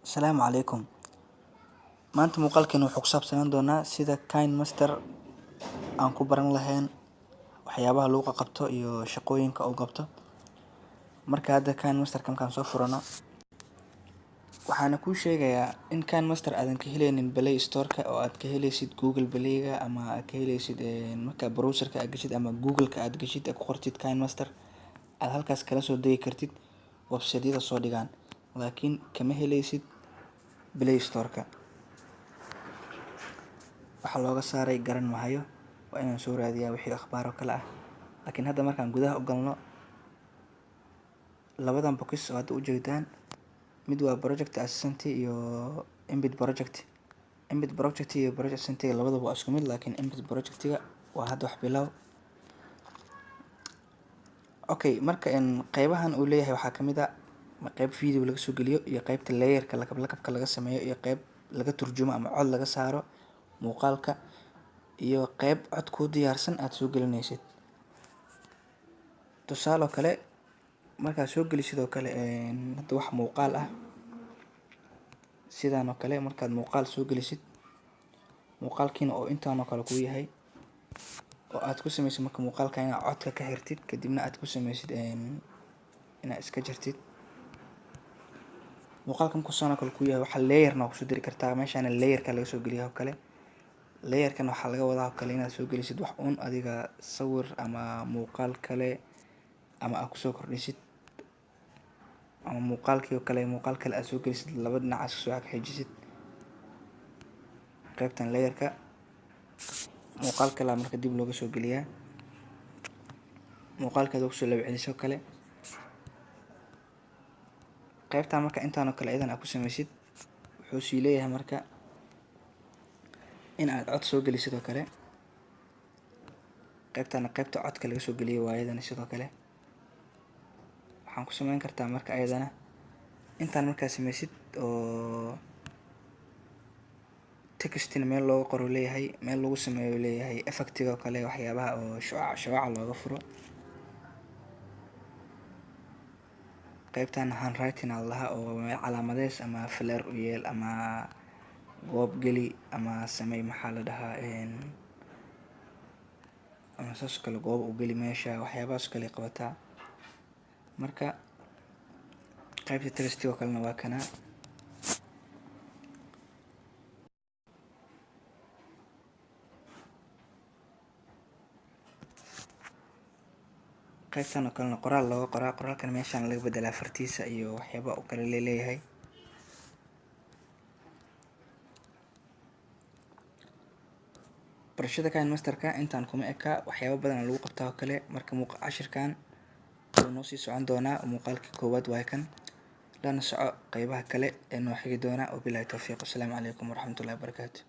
Asalaamu calaykum. Maanta muuqaalkeena wuxuu ku saabsanaan doonaa sida KineMaster aan ku baran lahayn waxyaabaha lagu qabto iyo shaqooyinka uu qabto. Marka hadda KineMaster markaan soo furano, waxaana kuu sheegayaa in KineMaster aadan ka heleynin Play Store-ka oo aad ka heleysid Google Play-ga ama aad ka heleysid marka browser-ka aad gashid ama Google-ka aad gashid aad ku qortid KineMaster, aad halkaas kala soo degi kartid website-yada soo dhigaan, laakiin kama heleysid Play Store-ka. Waxa looga saaray garan mahayo, waa inaan soo raadiyaa wixii akhbaar oo kale ah. Laakiin hadda markaan gudaha u galno, labadan box oo hadda u jeedaan, mid waa Project Assistant iyo Embed Project. Embed Project iyo Project Assistant labadaba waa isku mid, laakiin Embed Project-ga waa hadda wax bilow. Okay, marka qeybahan uu leeyahay waxaa kamid ah qeyb video laga soo geliyo iyo qeybta layer-ka lakab lakabka laga sameeyo iyo qeyb laga turjumo ama cod laga saaro muuqaalka iyo qeyb cod kuu diyaarsan aad soo gelinaysid. Tusaale oo kale, markaad soo gelisid oo kale hadda wax muuqaal ah sidaan oo kale, markaad muuqaal soo gelisid, muuqaalkiina oo intaan oo kale kuu yahay oo aad ku sameysid, marka muuqaalka inaad codka ka xirtid, kadibna aad ku sameysid inaad iska jartid muuqaalka, markuu sidaan oo kale kuu yahay, waxaa layerna waa kusoo diri kartaa. Meeshaana layerka laga soo geliyaa oo kale. Layerkan waxaa laga wadaa oo kale inaad soo gelisid wax uun adiga sawir ama muuqaal kale ama aad kusoo kordhisid ama muuqaalkii oo kale muuqaal kale aad soo gelisid, laba dhinac aad soo xajisid. Qaybtan layerka muuqaal kale marka dib looga soo geliyaa, muuqaalkaad kusoo laba celiso kale. Qaybtan marka intaan oo kale iyadan aad ku sameysid, wuxuu sii leeyahay marka in aad cod soo gelisid oo kale. Qaybtana qaybta codka laga soo geliyo waa iyadana. Sidoo kale waxaan ku sameyn kartaa marka ayadana intaan markaa sameysid oo textina meel looga qoro leeyahay, meel lagu sameeyo leeyahay effectiga oo kale, waxyaabaha oo shucac shucaca looga furo. Qaybtan handwriting aa lahaa oo calaamadeys ama flare u yeel ama goob geli ama samey, maxaa la dhahaa, ama saas oo kale goob u geli meesha, waxyaabahaas oo kale ay qabataa. Marka qaybta textiga oo kalena waa kana. Qaybtan oo kalena qoraal looga qoraa, qoraalkan meeshaan laga bedelaa fartiisa iyo waxyaaba uu kale leeyahay. Barashada KineMaster-ka intaan kuma eka, waxyaabo badan lagu qabtaa oo kale. Marka cashirkan wuu noo sii socon doonaa. Muuqaalkii koowaad waa kan, lana soco qeybaha kale ee noo xigi doona. Wabillahi towfiiq, wasalaamu calaykum waraxmatullahi wabarakaatu.